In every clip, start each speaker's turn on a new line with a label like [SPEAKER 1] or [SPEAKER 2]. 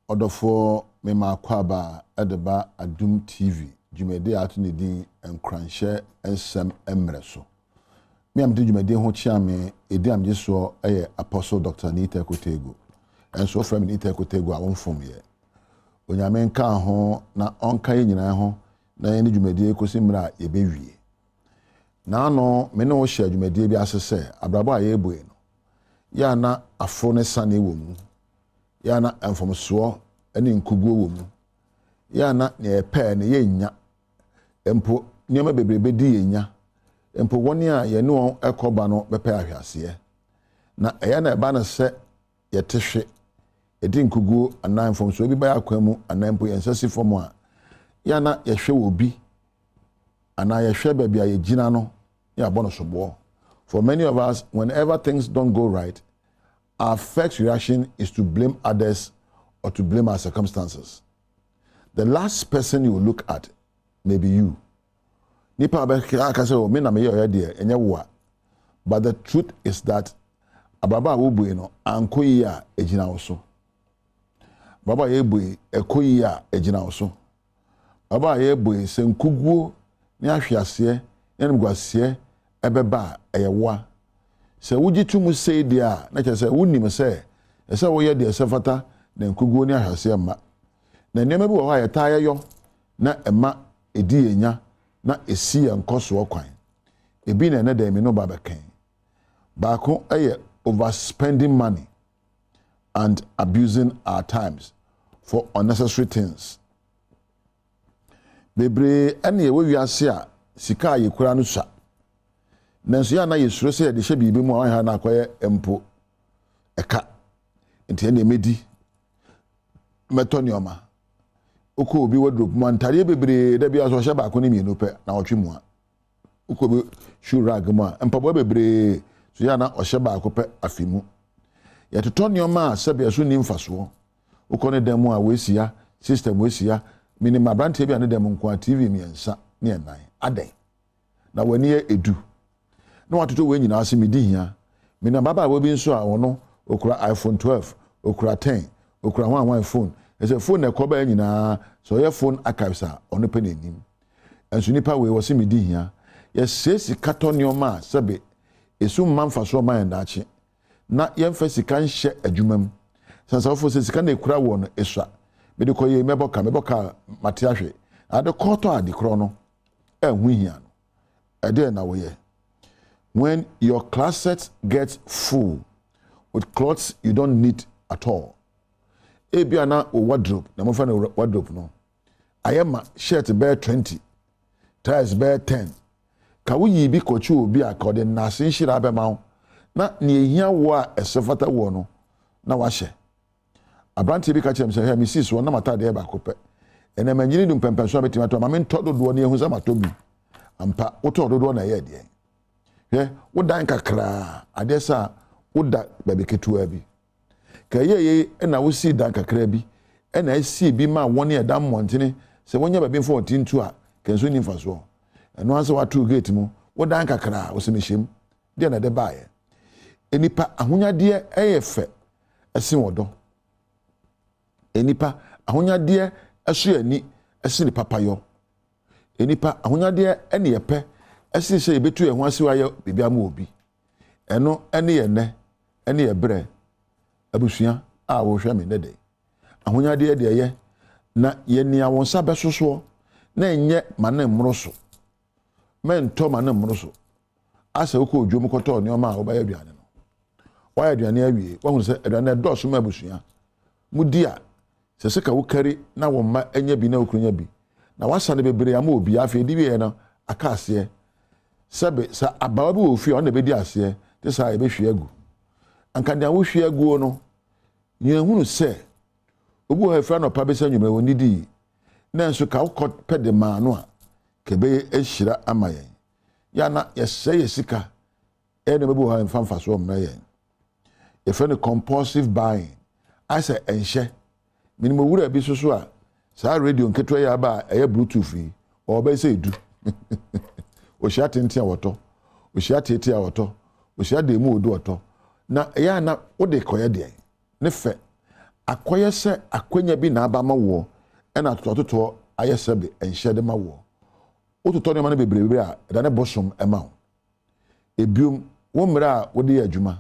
[SPEAKER 1] Ɔdɔfoɔ mema akwaaba de ba Adum TV dwumadie a ato ne din Nkuranhyɛ Nsɛm Mmerɛ so. Me a mede dwumadie ho kyea me ɛdi a megye soɔ yɛ Apostle Dr. Nita Kotego. Ɛnso wofrɛ me Nita Kotego a womfom yɛ. Onyame nka ho na ɔnka yɛn nyinaa ho na yɛne dwumadie kɔsi mmerɛ a yɛbɛwie. Naano me ne wo hyɛ dwumadie bi ase sɛ abrabɔ a yɛrebɔ yi no, yɛ a na aforo ne sane wɔ mu, yɛ a na mfomsoɔ ne nkuguo wɔ mu, yɛ a na nea yɛpɛɛ no yɛnnya, mpo nneɛma bebree bɛdi yɛn nya, mpo wɔn a yɛne wɔn kɔ ba no bɛpɛ ahweaseɛ. Na ɛyɛ na ɛba no sɛ yɛte hwe, yɛdi nkuguo anaa mfomsoɔ bi ba yɛn akwan mu anaa mpo yɛn nsa si fam a, yɛ a na yɛhwɛ wɔ bi anaa yɛhwɛ baabi a yɛgyina no na yɛabɔ no soboɔ. For many of us, whenever things don't go right, our first reaction is to blame others or to blame our circumstances. The last person you will look at may be you. Nipa a bɛka aka sɛ, "Oh, me na meyɛ ɔyɛ deɛ ɛnyɛ wo a." But the truth is that abrabɔ a wobue no ankɔ yie a ɛgyina wo so. Abrabɔ a yɛbue ɛkɔ yie a ɛgyina wo so. Abrabɔ a yɛbue sɛ nkuguo ne ahweaseɛ ne animguaseɛ ɛbɛba a ɛyɛ woa. Sɛ wogye to mu sei deɛ a, na kyerɛ sɛ wonim sɛ ɛsɛ woyɛ deɛ ɛsɛ fata na nkuguo ne ahweaseɛ mma. Na nneɛma bi wɔ hɔ a yɛtaa yɛyɔ na ɛma ɛdi yɛn nya na ɛsi yɛn nkɔsoɔ kwan. Ebi na ɛnɛ dɛn mi no ba bɛkɛn. Baako yɛ overspending money and abusing our times for unnecessary things. Bebree ɛna ɛwɔ wiase a sika a yɛkura no sua. Nanso yɛ a na yɛsuro sɛ yɛde hyɛ biribi mu a ɔyɛ na akɔyɛ mpo ɛka. Nti ɛna ɛmɛdi mɛtɔ nneɛma. Wokɔ obi wardrobe mu a ntadeɛ bebree da bi a so ɔhyɛ baako ne mmienu pɛ na ɔtwe mu a. Wokɔ obi shoe rack mu a mpaboa bebree so yɛ a na ɔhyɛ baako pɛ afi mu. Yɛtotɔ nneɛma a sɛbi ɛso nni mfasoɔ. Wokɔ ne dan mu a wɔasia system wɔasia minim aberanteɛ bi a ne dan mu nko a TV mmiɛnsa ne ɛnan adɛn na w'ani yɛ edu na watotɔ wɔn nyinaa ase medi hia. Minim ababaawa bi nso a ɔno okura iPhone 12, okura 10, okura hwan hwan phone. Ɛsɛ phone na ɛkɔ bɛyɛ nyinaa sɛ ɔyɛ phone archives a ɔno pɛ n'anim. Nso nipa wei wɔsi medi hia. Yɛsɛ sika tɔ nneɛma a sɛbi esu mma mfasoɔ ma yɛn daakye na yɛmfa sika nhyɛ adwuma mu. Sansafo sɛ sika na ekura wɔ no esua. Mede kɔ yie mɛbɔ ka mɛbɔ ka mate ahwɛ. Ade kɔɔtɔ ade korɔ no ɛho hia no. Ɛdeɛ na wɔyɛ. When your closet gets full with clothes you don't need at all. Ebia na o wardrobe na mo fɛ no wardrobe no ayɛ ma shirt bɛyɛ 20, ties bɛyɛ 10. Ka woyi bi kɔkye obi a ka ɔde nnaase nhyira bɛma wo na nea ehia wo a ɛsɛ fata wɔ no na wahyɛ. Aberanteɛ bi ka kyerɛ me sɛ, hɛ, mesii soɔ na m'ataadeɛ baako pɛ. Ɛnɛ manyini du mpɛmpɛnso a mɛtumi atɔ ma mentɔ dodoɔ ne ehu sɛ matɔ bi. Ampa, wotɔɔ dodoɔ na ɛyɛ deɛ. Hwɛ, wodan kakraa adeɛ sɛ a woda baabi ketewa bi. Ka ɛyɛ yie ɛna wosii dan kakraa bi ɛna esi bi ma wɔn ne ɛda mmɔntene sɛ wɔnya baabi mfa wɔn ti nto a ka nso ni mfasoɔ. Ɛno ara sɛ wato gate mu, wodan kakraa wɔsɛ mehyɛ mu. Deɛ na ɛde baeɛ. Nipa ahonyadeɛ ɛyɛ fɛ ɛsen ɔdɔ. Nipa ahonyadeɛ ɛso yɛ ani ɛsen papayɔ. Nipa ahonyadeɛ ɛne yɛpɛ ɛsen sɛ yɛbɛtu yɛn ho ase ayɛ biribi ama obi. Ɛno ɛne yɛn nɛ ɛne yɛ brɛ abusua a wɔhwɛ me nnɛ de. Ahonyadeɛ deɛ yɛ na yɛ nea wɔn nsa bɛsosoɔ na ɛnyɛ ma ne mmoro so. Mɛntɔ ma ne mmoro so. Asɛ wokɔ odwom kɔtɔɔ nneɛma a wobɛyɛ aduane no. Wayɛ aduane awie, wahu sɛ aduane ɛdɔɔso ma abusua. Mudi a, sɛ sɛ ka wokari na wɔn mma anya bi na wokunu nya bi. Na wasa no bebree ama obi afei di wieɛ no aka aseɛ. Sɛbe sɛ abawa bi wɔ fie a ɔno na ɛbɛdi aseɛ te saa yɛbɛhwie agu. Anka nea wohwie aguo no, yɛn sɛ obi wɔ hɔ efra nɔpa bɛsɛ anwummerɛ wɔn didi na nso ka wokɔ pɛ de maa no a ka ɛbɛyɛ ahyira ama yɛn. Yɛana yɛsɛe yɛ sika ɛyɛ nneɛma bi wɔ hɔ a mfa mfasoɔ mmerɛ yɛn. Yɛfrɛ no compulsive buying. Ayɛ sɛ ɛnhyɛ. Minim owura bi soso a saa radio nketewa yi aba a ɛyɛ Bluetooth yi ɔwɔ bɛyɛ sɛ edu. Ohyia tenten a wɔtɔ, ohyia tietie a wɔtɔ, ohyia deɛ mu odu ɔtɔ. Na ɛyɛ a na wode kɔyɛ deɛ ne fɛ. Akɔyɛ sɛ akwanya bi na aba ama woɔ ɛna atotɔatotɔ ayɛ sɛbe nhyɛde ma woɔ. Wototɔ nneɛma no bebrebe a, ɛdane bosom ma wo. Ebiom, wo mmerɛ a wode yɛ adwuma.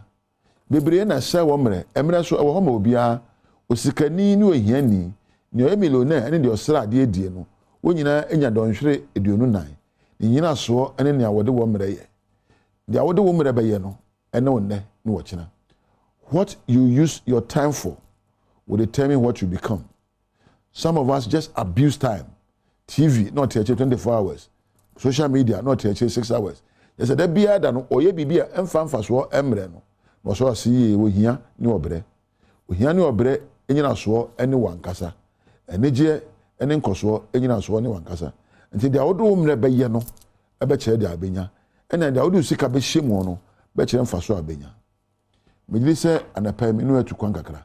[SPEAKER 1] Bebree na ɛsɛe wɔn mmerɛ. Mmerɛ nso, ɛwɔ hɔ ma obiara, osikani ne ohiani, nea ɔyɛ millionaire ne deɛ ɔsrɛ adeɛ die no, wɔn nyinaa nya dɔnhwere 24. Ne nnyinasoɔ ne nea wɔde wɔn mmerɛ yɛ. Deɛ wode wo mmerɛ bɛyɛ no, ɛne wo nnɛ ne ɔkyena. What you use your time for will determine what you become. Some of us just abuse time. TV na ɔte akyire 24 hours. Social media na ɔte akyire 6 hours. Yɛ sɛ da biara da no ɔyɛ biribi a ɛmfa mfasoɔ mmerɛ no na ɔsɔ ase yie ohia ne ɔbrɛ. Ohia ne ɔbrɛ nyinasoɔ ne wankasa. Anigyeɛ ne nkɔsoɔ nyinasoɔ ne wankasa. Nti deɛ wode wo mmerɛ bɛyɛ no ɛbɛkyerɛ deɛ abɛnya. Ɛna deɛ wode wo sika bɛhyɛ mu no bɛkyerɛ mfasoɔ a abɛnya. Megye di sɛ anapa yi me ne atu kwan kakra.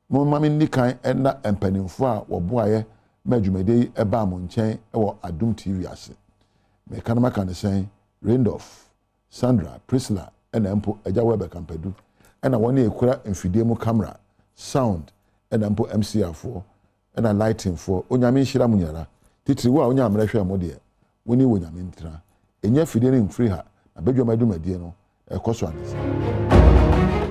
[SPEAKER 1] Momma menni kan nna mpanimfoɔ a wɔboaeɛ ma dwumadie yi baa mo nkyɛn wɔ Adom TV ase. Meka no maka no sɛn, Randolph, Sandra, Priscilla ɛna mpo Agya Weber Kampadu ɛna wɔn a ɛkura mfidie mu camera, sound ɛna mpo MCR foɔ ɛna lighting foɔ. Onyame nhyira mo nyinara. Titiri wo a wonya mmerɛ hwɛ mo deɛ, wo ne wɔ Nyame ntena. Ɛnya afidie no mfiri ha na badwam adwumadie no ɛkɔ so anesa.